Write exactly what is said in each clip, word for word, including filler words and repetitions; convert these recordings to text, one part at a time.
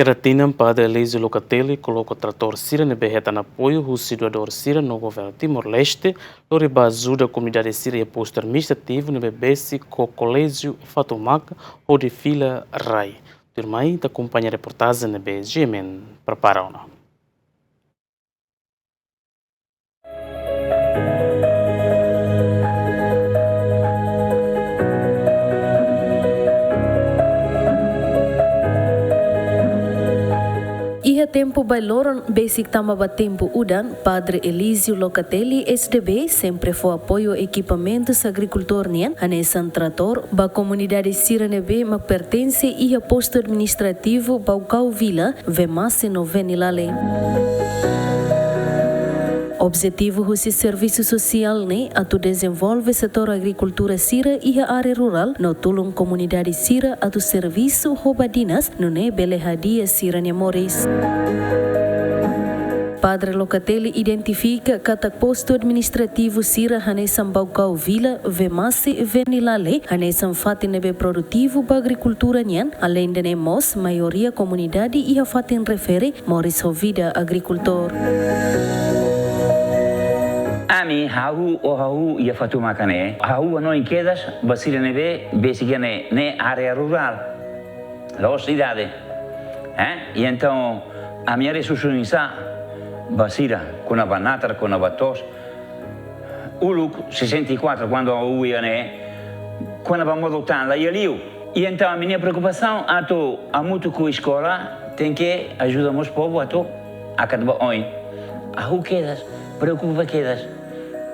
Kada tinan Padre Elísio Locatelli koloka tratór sira ne'ebé hetan apoiu husi doadór sira no governu Timor-Leste, lori ba ajuda komunidade sira iha postu administrativu ne'ebé besik ho Koléjiu Fatumaka hodi fila rai. Tuirmai ita akompaña reportajen ne'ebé G M N prepara ona. Iha tempu bailoron besik tama ba tempu udan, Padre Elísio Locatelli, S D B, sempre fó apoiu ekipamentus agrikultór nian, hanesan tratór, ba komunidade sira ne'ebé mak pertense iha postu administrativu Baucau Vila, Vemasse no Venilale. Objetivu husi servisu sosiál ne'e atu dezenvolve setór agrikultura sira iha área rurál no tulun komunidade sira atu servisu ho badinas nune'e bele hadi'a sira-nia moris. Padre Locatelli identifika katak postu administrativu sira hanesan Baucau Vila, Vemasse, Venilale hanesan fatin ne'ebé produtivu ba agrikultura nian, aleinde ne'e mós maioria komunidade iha fatin refere moris ho vida agrikultór. Ami hahú, ó hahú iha Fatumaka ne'e, hahú hanoin kedas ba sira ne'ebé besik iha ne'e, ne'e área rurál, la'ós sidade. Eh? I entaun, ami haree susar oinsá ba sira, kona-ba natar, kona-ba to'os, uluk sessenta e quatro, kuandu ha'u iha ne'e, kona-ba modo tan la iha liu. I entaun ami-nia preokupasaun atu hamutuk ho eskola tenke ajuda mós povu atu hakat ba oin. Hahú kedas, preokupa kedas,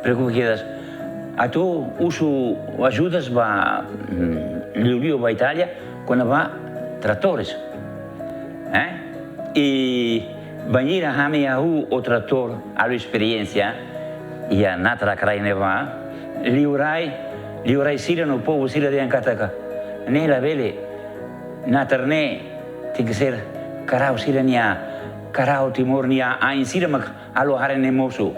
preokupa kedas. Atu husu ajudas ba, mm, liuliu ba Itália, kona-ba tratores. Eh? I bainhira ami hahú ho tratór, halo esperiénsia iha natar rai ne'ebá, liurai, liurai sira no povu sira dehan katak ne'e labele, natar ne'e tenke ser karau sira-nia, karau Timor nia ain sira mak halo hare ne'e mosu.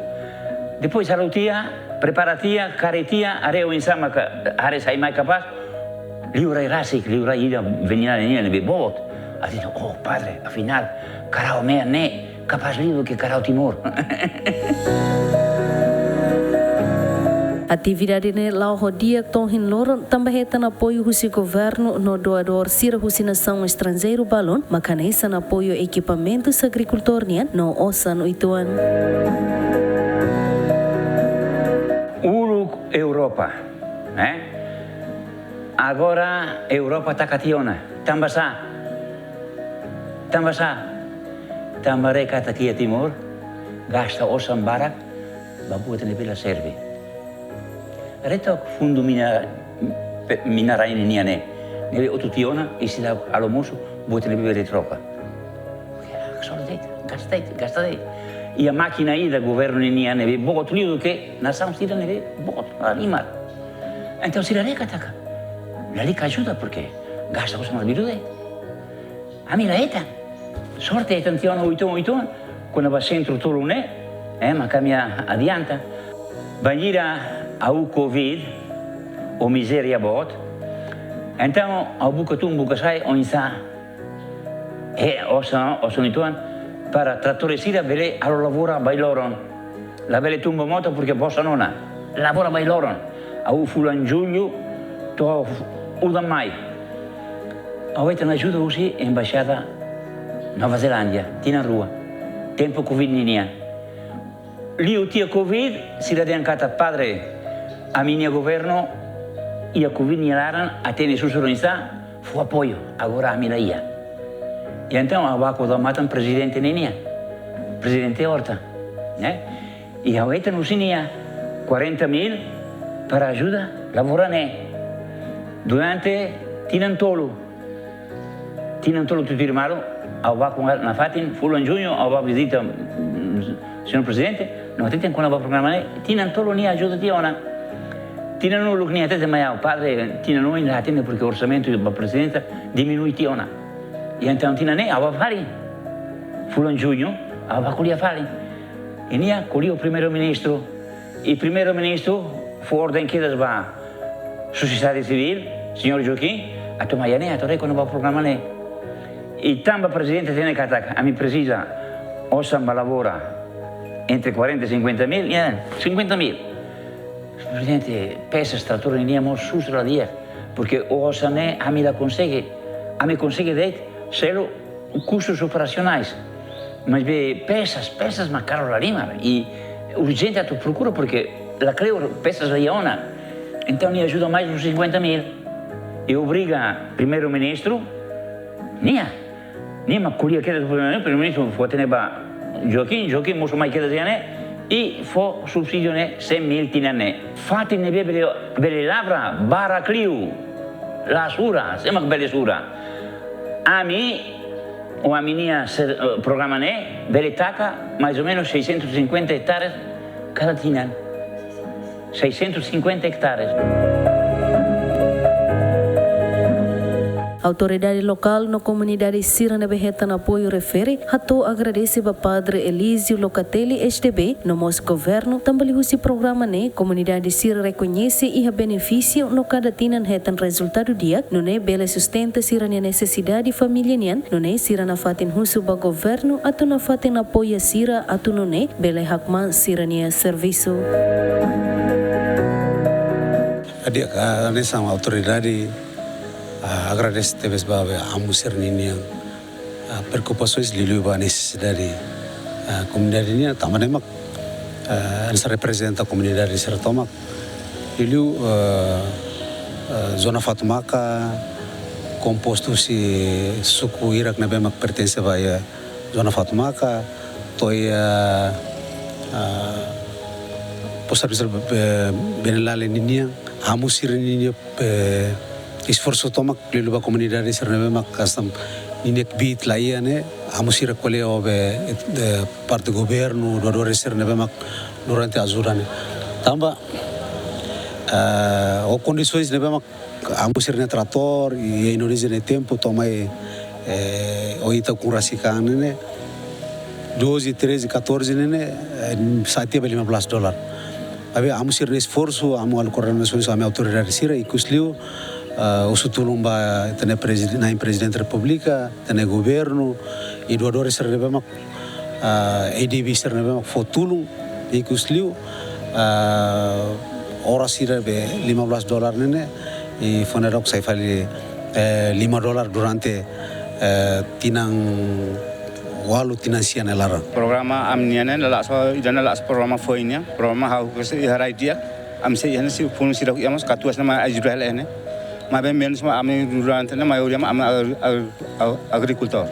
Depois halo tiha, prepara tiha, kari tiha, haree oinsá mak hare sai mai kapás. Liurai rasik, liurai ida Venilale nian ne'ebé boot. Ha'u dehan, "Oh, padre, afinál, karau mean ne'e kapás liu duké karau Timor." Atividade ne'e la'o ho di'ak to'o ohin loron, tanba hetan apoiu husi governu no doadór sira husi nasaun estranjeiru balun, mak hanesan apoiu ekipamentus agrikultór nian no osan uitoan. Uluk Europa, eh? Agora Europa taka tiha ona. Tanba sá? Tanba sá? Tanba haree katak iha Timor gasta osan barak ba buat ne'ebé la serve. Haree took fundu mina, pe-, mina-rain nian ne'e, ne'ebé hotu tiha ona, i seidauk halo mosu buat ne'ebé bele troka. Só de'it, gasta de'it, gasta de'it. Iha mákina ida governu nian ne'ebé boot liu duké nasaun sira ne'ebé boot, lahalimar. Entaun sira haree katak lalika ajuda, porke gasta osan malu liu de'it. Ami la hetan. Sorte hetan tiha ona uitoan, uitoan. Kona-ba sentru tolu ne'e, eh, mak ami a-, adianta. Bainhira hahú Covid, ho mizéria boot. Entaun, ha'u buka tun buka sai oinsá, eh, osan, osan uitoan, para tratór sira bele halo lavoura bailoron. Labele tun ba mota porke bosan ona. Lavoura bailoron. Hahú fulan Jullu to'o udan Mai. Ha'u hetan ajuda husi Embaixada Nova Zelándia, tinan rua. Tempu Covid ninian. Liu tiha Covid, sira dehan katak, "Padre, ami-nia governu iha Covid nia laran, hatene susar oinsá, fó apoiu, agora ami la iha." I entaun ha'u bá kuda matan prezidente ninian, Prezidente Horta, ne'e? I ha'u hetan husi nia quarenta mil para ajuda lavoura ne'e. Durante tinan tolu, tinan tolu tutuir malu, ha'u bá kuda nafatin, fulan Juñu, ha'u bá vizita, mm, señór prezidente, no hateten kona-ba programa ne'e, tinan tolu nia ajuda tiha ona. Tinan uluk nia hateten mai ha'u, "Padre, tinan oin la hatene porke orsamentu ba prezidente diminui tiha ona." I entaun tinan ne'e ha'u bá fali. Fulan Juñu, ha'u bá ko'alia fali. I nia ko'alia ho Primeiru-Ministru. I Primeiru-Ministru fó orden kedas ba Sosiedade Sivíl, señór Joaquim, atu mai iha ne'e, atu haree kona-ba programa ne'e. I tanba prezidente hatene katak ami presiza osan ba lavoura entre quarenta e cinquenta mil, ya, cinquenta mil. Prezidente, pezas tratór nian mós susar la di'ak, porque osan ne'e ami la konsege, ami konsege de'it selu kustus operasionais. Maibé pezas, pezas mak karu lahalimar, i urjente atu prokura, porque lakleur pezas la iha ona. Entaun, nia ajuda mais uns cinquenta mil. I obriga Primeiru-Ministru, nia, nia mak ko'alia kedas ho Primeiru-Ministru, fó hatene ba Joaquim, Joaquim mosu mai kedas iha ne'e, i fó subsídiu ne'e, cem mil tinan ne'e. Fatin ne'ebé bele, bele lavra barak liu, la sura, sé mak bele sura. Ami, ho ami-nia ser-, eh, programa ne'e, bele taka mais ou menos seiscentos e cinquenta hectares kada tinan. Seiscentos e cinquenta hectares. Autoridade lokál no komunidade sira ne'ebé hetan apoiu refere, hato'o agradese ba Padre Elísio Locatelli, S D B, no mós governu, tanba liuhusi programa ne'e, komunidade sira rekoñese iha benefísiu no kada tinan hetan rezultadu di'ak, nune'e bele sustenta sira-nia nesesidade família nian, nune'e sira nafatin husu ba governu atu nafatin apoia sira atu nune'e bele hakmaan sira-nia servisu. Di'ak, ah, hanesan autoridade, ah, agradese tebes ba, ba amu sira-ninian, ah, preokupasoens liuliu ba nesesidade, ah, komunidade nian, tanba ne'e mak, ah, hanesan reprezenta komunidade sira tomak. Liuliu, ah, ah, zona Fatumaka, kompostu husi suku hirak ne'ebé mak pertense ba iha zona Fatumaka, to'o iha, ah, postu administrativu, eh, Benelale ninian, amu sira-ninian, eh, esforsu tomak liuliu ba komunidade sira ne'ebé mak hanesan ninia kbiit la iha ne'e, amu sira ko'alia ho be, eh, parte governu, doadores sira ne'ebé mak durante ajuda ne'e. Tanba, eh, ho kondisoens ne'ebé mak amu sira-nia tratór, i, i Indonézia nia tempu, to'o mai, eh, ohin ita ukun rasik an ne'e, doze, treze, catorze ne'e, eh, sa'e tiha ba lima belas dolar. Maibé amu sira-nia esforsu, amu halo koordenasaun ho ami autoridade sira, ikus liu, eh, husu tulun ba ita-nia prezid-, Na'in Prezidente Repúblika, ita-nia governu, i doadores sira ne'ebé mak ah, A D B sira ne'ebé mak fó tulun, ikus liu, ah, oras ida be lima belas dolar ne'e, i fó ona dok sai fali, eh, lima dolar durante, eh, tinan ualu, tinan sia nia laran. Programa ami-nian ne'e, la, la só, ida-ne'e la só programa foin nian, programa ha'u ke sei iha rai di'ak, ami sei iha ne'e sei funu sira iha mós katuas ne'e mak ajuda hela iha ne'e. Maibé menus mak ami durante ne'e maioria mak ami agri-, agri-, agri-, agrikultór.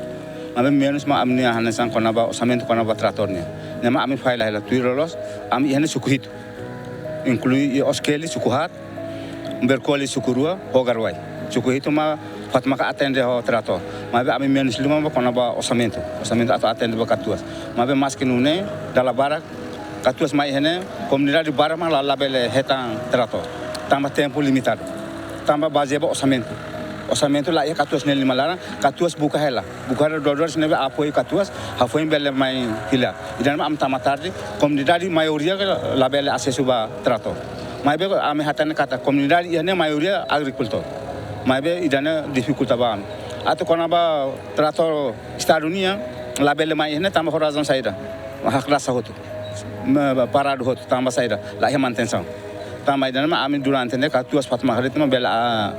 Maibé menus mak ami-nia hanesan kona-ba orsamentu kona-ba tratór nian. Ne'e mak ami falla hela tuir loloos, ami iha ne'e suku hitu. Inklui iha Oskeli, suku haat, Berkoli, suku rua, ho Garowe. Suku hitu mak Fatumaka atende ho tratór. Maibé ami menus liu mak kona-ba orsamentu. Orsamentu atu atende ba katuas. Maibé maski nune'e, dala barak katuas mai iha ne'e, komunidade barak mak la, labele hetan tratór. Tanba tempu limitadu. Tanba bazeia ba orsamentu. Orsamentu la iha katuas nia liman laran, katuas buka hela. Buka hela doadores ne'ebé apoiu katuas, hafoin bele mai fila. Ida-ne'e mak ami tama tarde, komunidade maioria labele asesu ba tratór. Maibé ami hatene katak komunidade iha ne'e maioria agrikultór. Maibé ida-ne'e difikulta ba ami. Atu kona-ba tratór Estadu nian, labele mai iha ne'e tanba ho razaun saida. Hak dasar hotu. Ma, paradu hotu, tanba saida, la iha manutensaun. Tanba ida-ne'e mak ami durante ne'e, katuas Fatumaka de'it mak bele, ah,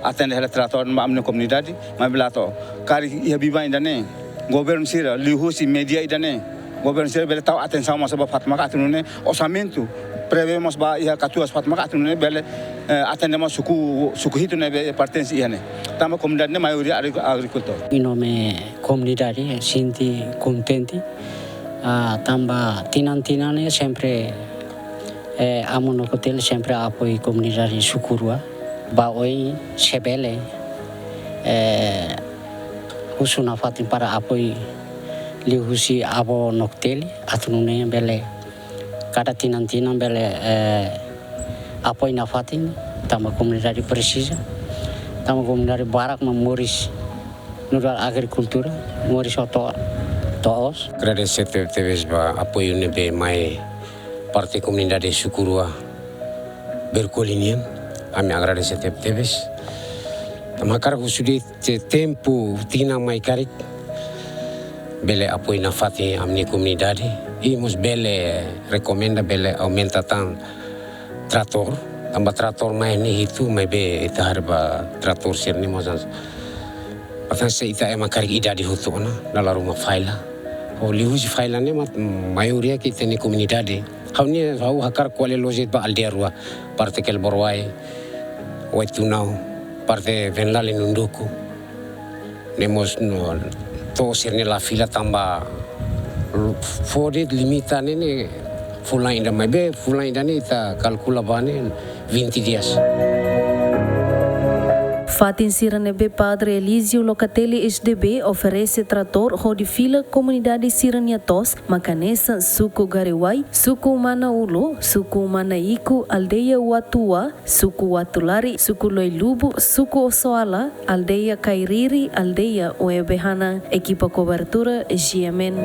atende hela tratór ba ami-nia komunidade, maibé la to'o. Karik iha biban ida-ne'e, governu sira, liuhusi média ida-ne'e, governu sira bele tau atensaun mós ba Fatumaka atu nune'e, orsamentu, prevee mós ba iha katuas Fatumaka atu nune'e bele, eh, atende mós suku, suku hitu ne'ebé pertense iha ne'e. Tanba komunidade ne'e maioria agri-, agrikultór. Iha ne'e komunidade sente kontente, ah, tanba tinan-tinan ne'e sempre, eh, amu Nokoteli sempre apoiu komunidade suku rua. Ba oin se bele, eh, husu nafatin para apoiu liuhusi avó Nokoteli, atu nune'e bele kada tinan-tinan bele, eh, apoiu nafatin, tanba komunidade presiza, tanba komunidade barak mak moris nu'udar agrikultura, moris ho to'o, to'os. Agradese tebetebes ba apoiu ne'ebé mai parte komunidade suku rua Berkoli nian, ami agradese tebetebes. Ema hakarak husu de'it tempu tinan mai karik bele apoiu nafatin ami-nia komunidade. I mós bele rekomenda bele aumenta tan tratór. Tanba tratór mai ne'e hitu maibé ita haree ba tratór sira-ne'e mós. Portantu se ita ema karik idade hotu ona, dala ruma falla. Liuhusi falla ne'e mak maioria ita-nia komunidade. Ha'u-nia, ha'u hakarak ko'alia lojik ba aldeia rua, parte Kelborwai, Waitunau, parte Venlale Nunduku. Ne'e mós no, to'o sira-ne'e la fila tanba fó de'it limita ne'e ne'e fulan ida maibé, fulan ida ne'e ita kalkula ba ne'e vinte dias. Fatin sira ne'ebé Padre Elísio Locatelli S D B oferese tratór hodi fila komunidade sira-nia to'os, mak hanesan suku Gariwai, suku Mana Ulu, suku Mana Iku, aldeia Watua, suku Watulari, suku Loilubu, suku Osoala, aldeia Kairiri, aldeia Oebehana. Ekipa kobertura G M N.